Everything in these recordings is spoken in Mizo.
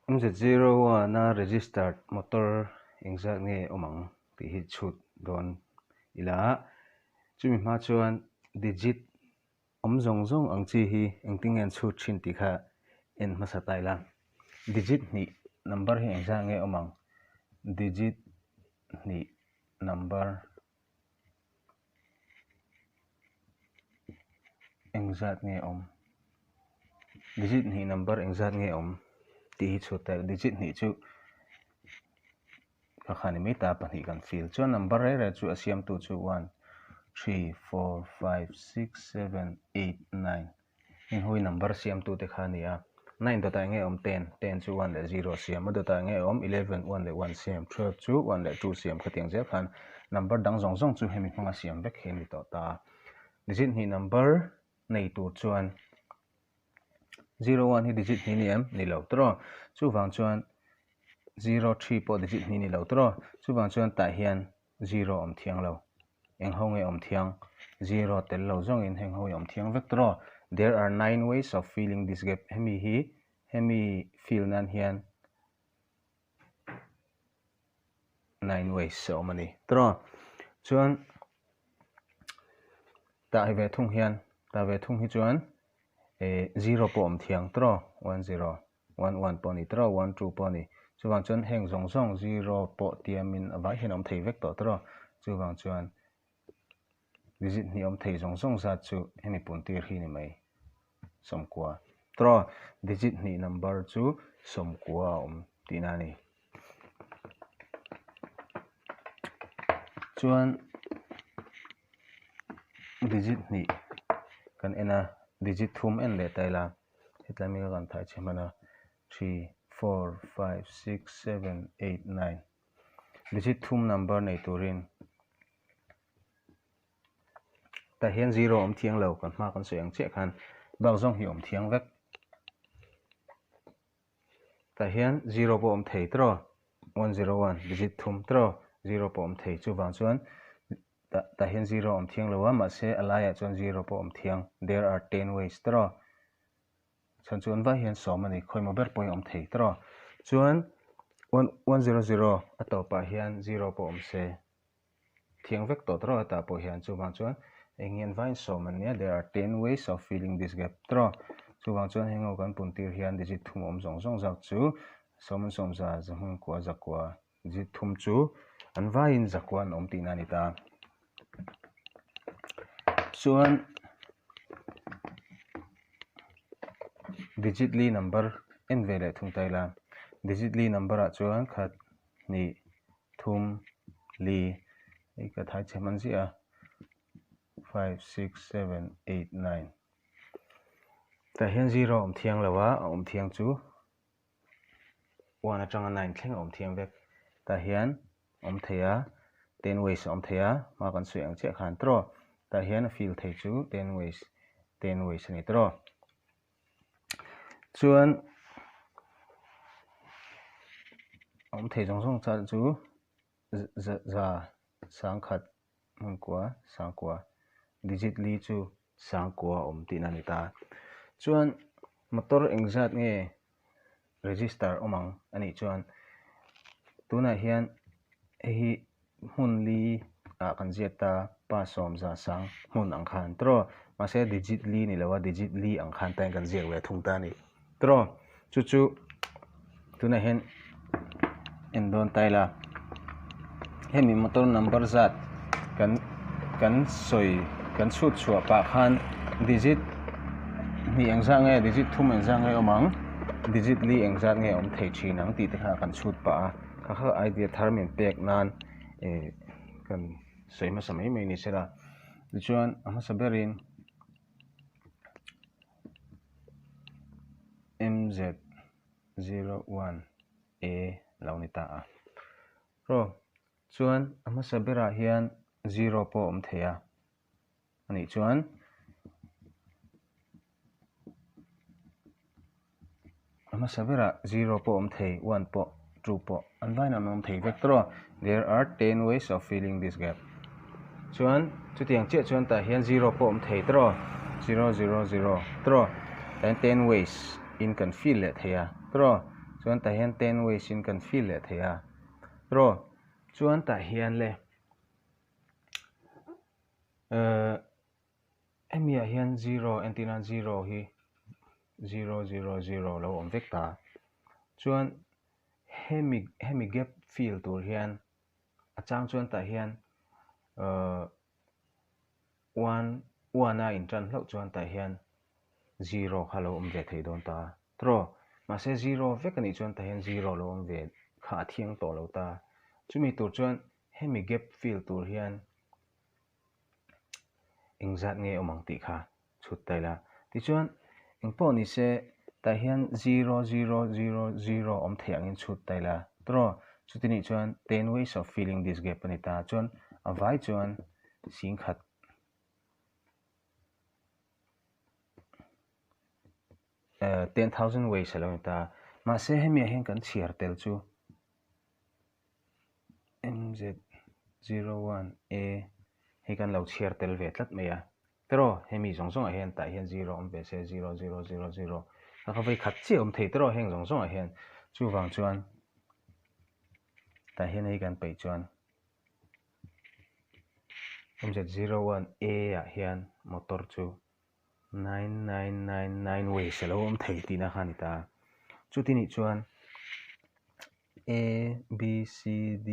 MZ01 a registered motor engzat nge awm ang tih hi chhut dawn ila chumi hma chuan digit awm zawng zawng ang chi hi engtin nge an chhut thin tih kha en hmasa ta ila. Digit hnih number hi engzat nge awm ang? Digit hnih number Engzat nge awm? Digit hnih number engzat nge awm tih hi chhut ta digit hnih chu ka kha ni mai ta pahnih kan feel chuan number reng reng chu a siamtu chu one three four five six seven eight nine Heng ho hi number siamtu te kha a ni a, nine dawtah eng nge awm ten, ten chu one leh zero siam, a dawtah eng nge awm eleven, one leh one siam, twelve chu one leh two siam khatiang zel khan number dang zawng zawng chu hemi hmanga siam vek hi a ni tawh ta. Digit hnih number nei tur chuan zero one hi digit hnih a ni em? Ni lo tawh. Chuvang chuan zero three pawh digit hnih a ni lo tawh. Chuvang chuan tah hian Zero awm thiang lo. Eng ho nge awm thiang? Zero tel lo zawngin heng ho hi awm thiang vek tawh. There are nine ways of filling this gap. Hemi hi, hemi fill nan hian nine ways a awm a ni tawh. Chuan tah hi ve thung hian, tah ve thung hi chuan zero pawh awm thiang tawh. One zero. One one pawh a ni tawh, one two pawh a ni. Chuvang chuan heng zawng zawng zero pawh tiamin a vai hian a awm thei vek tawh tawh. Chuvang chuan digit hnih awm thei zawng zawng zat chu hemi pun tir hi ni mai. Sawmkua tawh. Digit hnih number chu sawmkua a awm tihna a ni. Chuan digit hnih kan en a, digit thum en leh ta ila. Hetlai mi ka kan thai chhe hman a, three, four, five, six, seven, eight, nine digit thum number nei turin tah hian zero awm thiang lo kan hma kan sawi ang chiah khan bak zawng hi awm thiang vek tah hian zero pawh awm thei tawh one zero one digit thum tawh zero pawh awm thei chuvang chuan tah tah hian zero a awm thiang lo a mahse a laiah chuan zero pawh a awm thiang there are ten ways tawh chhan chuan vai hian sawm a ni khawimaw ber pawhin a awm thei tawh chuan one one zero zero a tawpah hian zero pawh awm se thiang vek tawh tawh hetah pawh hian chuvang chuan eng hian vaiin sawm an nia there are ten ways of filling this gap tawh chuvang chuan heng ho kan pun tir hian digit thum awm zawng zawng zak chu sawm an sawm za za hmun kua zakua Zit thum chu an vaiin zakua an awm tihna a ni ta. Chuan digit li number en ve leh thung ta ila. Digit li number ah chuan khat, hnih, thum, li hei ka thai chhe hman ziah a five, six, seven, eight, nine tah hian zero a awm thiang lo a, a awm thiang chu one atanga nine thleng a awm thiam vek tah hian awm thei a ten ways a awm thei a hma kan sawi ang chiah khan tawh tah hian a fill thei chu ten ways ten ways a ni tawh chuan awm thei zawng zawng chal chu za sangkhat hmunkua sangkua digit li chu sangkua a awm tihna a ni ta chuan motor engzat nge register awm ang a nih chuan tunah hian hei hi hmun li ah kan ziak ta pa sawm za sang hmun ang khan tawh mahse digit li ni lo a digit li ang khan ta in kan ziak ve thung ta a ni tawh chu chu tunah hian en dawn ta ila hemi motor number zat kan kan sawi kan chhut chhuah pah khan digit hnih engzat nge digit thum engzat nge awm ang digit li engzat nge awm thei thin ang tih te kha kan chhut pah a kha kha idea thar min pek nan eh kan sawi hmasa mai mai ni sela tichuan a hmasa berin M Z zero one A lo ni ta a. Raw chuan a hmasa berah hian zero pawh a awm thei a, anih chuan a hmasa berah zero pawh a awm thei one pawh two pawh an vain an awm thei vek tawh a there are ten ways of filling this gap chuan chutiang chiah chuan tah hian zero pawh a awm thei tawh zero zero zero tawh tah hian ten ways in kan fill leh thei a tawh. Chuan tah hian 10 ways in kan fill leh thei a. Tiraw? Chuan tah hian le eh hemi ah hian zero entirna zero hi zero zero zero lo awm vek ta. Chuan hemi hemi gap fill tur hian a chang chuan tah hian eh one one a intan hlauh chuan tah hian zero kha lo awm ve thei dawn ta tiraw mahse zero vek anih chuan tah hian zero lo awm ve kha a thiang tawh lo ta chumi tur chuan hemi gap fill tur hian engzat nge awm ang tih kha chhut ta ila tichuan engpawh ni se tah hian zero zero zero zero awm theih angin chhut ta ila tiraw chuti nih chuan ten ways of filling this gap a ni ta chuan a vai chuan singkhat 10,000 ways a lo ni ta. Mahse hemi ah hian kan chhiar tel chu MZ01A hei kan lo chhiar tel ve tlat mai a. Tiraw hemi zawng zawng ah hian tah hian zero awm ve se zero zero zero zero a kha vei khat chiah awm thei tiraw heng zawng zawng ah hian chuvang chuan tah hian hei kan peih chuan MZ01A ah hian motor chu 9999 ways a lo awm thei tihna kha a ni ta. Chuti nih chuan A, B, C, D,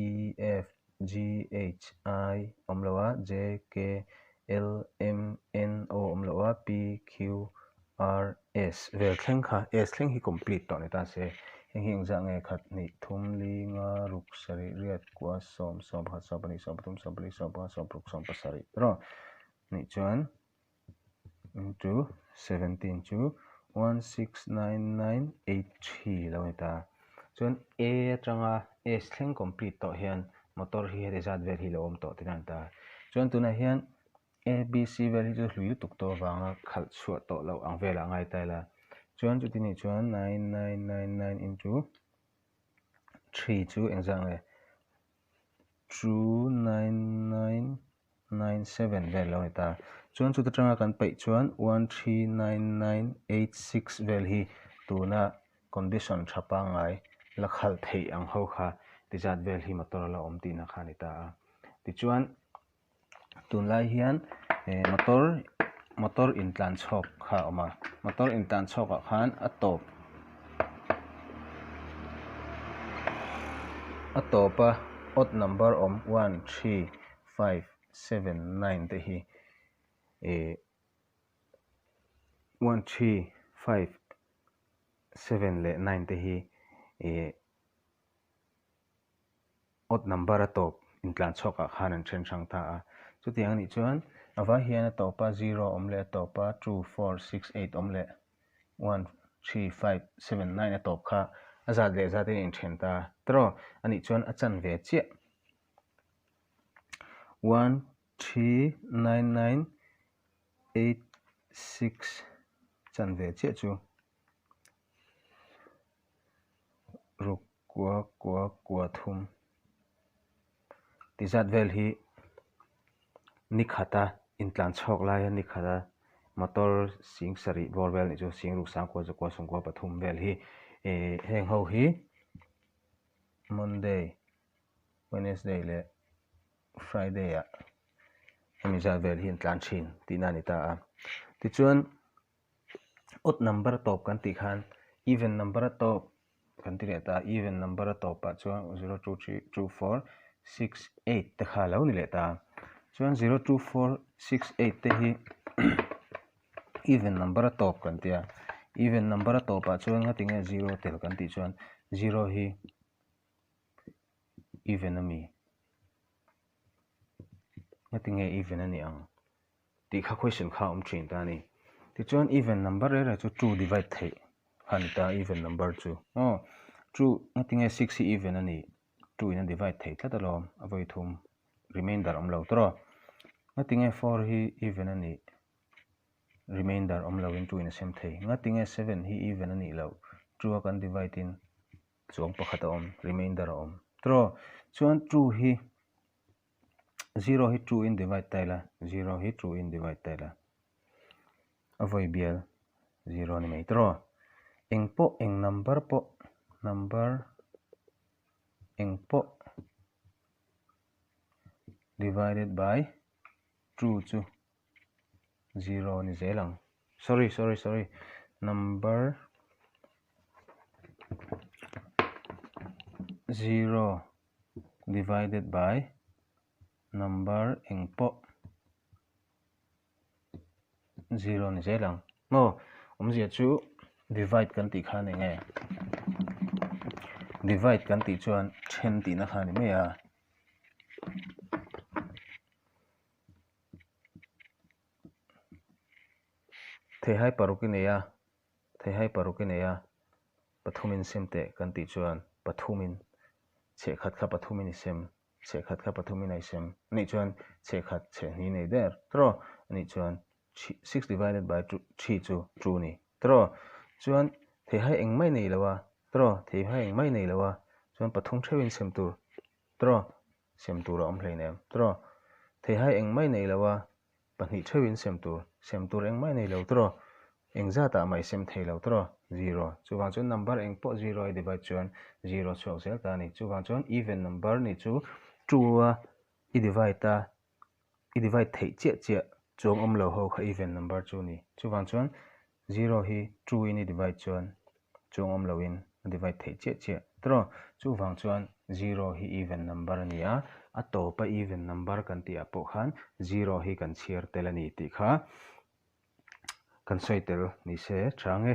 E, F, G, H, I awm lo a, J, K, L, M, N, O awm lo a, P, Q, R, S vel thleng kha S thleng hi complete tawh ni ta se. Heng hi engzah nge khat hnih thum li nga ruk sarih riat kua sawm sawm pakhat sawm pahnih sawm pathum sawm pali sawm panga sawm paruk sawm pasarih erawh nih chuan into 17 chu 169983 lo ni ta. Chuan A atanga S thleng complete tawh hian motor hi heti zat vel hi lo awm tawh tihna a ni ta. Chuan tunah hian A, B, C vel hi chu hlui lutuk tawh avanga khalh chhuah tawh loh ang velah a ngai ta ila. Chuan chuti nih chuan 9999 into 3 chu engzah nge 29997 vel lo ni ta. Chuan chuta tanga kan peih chuan 139986 vel hi tuna condition tha pangngai la khalh theih ang ho kha tizat vel hi motor a la awm tihna kha a ni ta a. Tichuan tunlai hian eh motor motor intlan chhawk kha a awm a motor intlan chhawk ah khan a tawp a tawp a odd number awm one three five seven nine te hi eh one three five seven leh nine te hi eh. Odd number a tawp intlan chhuak ah khan an then hrang ta a. Chutiang anih chuan a vai hian a tawpa zero awm leh a tawpa two four six eight awm leh one three five seven nine a tawp kha a zat leh zat in a inthen ta tiraw anih chuan a chan ve chiah one three nine nine eight six chan ve chiah chu. Ruk kua kua kua thum ti zat vel hi ni khata intlan chhuak laia ni khata motor sing sarih bawr vel nih chu sing ruk sang kua zakua sawmkua pathum vel hi eh heng ho hi Monday Wednesday leh Friday ah hemi zat vel hi an tlan thin tihna a ni ta a tichuan. Odd number tawp kan tih khan even number a tawp kan ti leh ta a, even number a tawpah chuan zero two three two four six eight te kha a lo ni leh ta a. Chuan zero two four six eight te hi even number a tawp kan ti a, even number a tawpah chuan ngatinge zero tel kan tih chuan zero hi even a mi ngatinge even a nih ang. Tih kha question kha a awm thin ta a ni. Tichuan even number reng reng chu two divide theih kha a ni ta even number chu. Aw two ngatinge six hi even a nih two in a divide theih tlat alawm a vawi thum remainder awm lo tawrh aw. Ngatinge four hi even a nih remainder awm lo in two in a sem thei. Ngatinge seven hi even a nih loh two a kan divide in chuang pakhat a awm remainder a awm tawrh aw. Chuan two hi. Zero hi two in divide ta ila zero hi two in divide ta ila a vawi bial zero a ni mai tawh eng pawh eng number pawh. Number eng pawh divided by 2 chu 0 ni zel ang. Sorry, sorry, sorry. Number 0 divided by number eng pawh 0 ni zel ang. Maw? Awmzia chu divide kan tih khan eng nge? Divide kan tih chuan then tihna kha a ni mai a. Theihai paruk i nei a, theihai paruk i nei a, pathumin sem teh kan tih chuan pathumin chhehkhat kha pathumin i sem, chhehkhat kha pathumin a i sem. Anih chuan chhehkhat chhehhnih nei der tawh anih chuan six divided by three chu two ni tawh. Chuan theihai engmah i nei lo a tawh, theihai engmah i nei lo a chuan pathum theuhin sem tur tawh. Sem tur a awm hleinem. Tawh. Theihai engmah nei lo a, pahnih theuhin sem tur. Sem tur engmah nei lo tawh. Engzatah mah i sem thei lo tawh. Zero. Chuvang chuan number eng pawh zero i divide chuan zero chhuak zel ta a ni. Chuvang chuan even number nih chu two a i divide a, i divide theih chiah chiah chuang awm lo ho kha even number chu a ni. Chuvang chuan Zero hi two in i divide chuan chuang awm loin a divide theih chiah chiah tawh. Chuvang chuan zero hi even number a ni a, a tawpa even number kan tih ah pawh khan zero hi kan chhiar tel a ni tih kha kan sawi tel ni se tha ang e.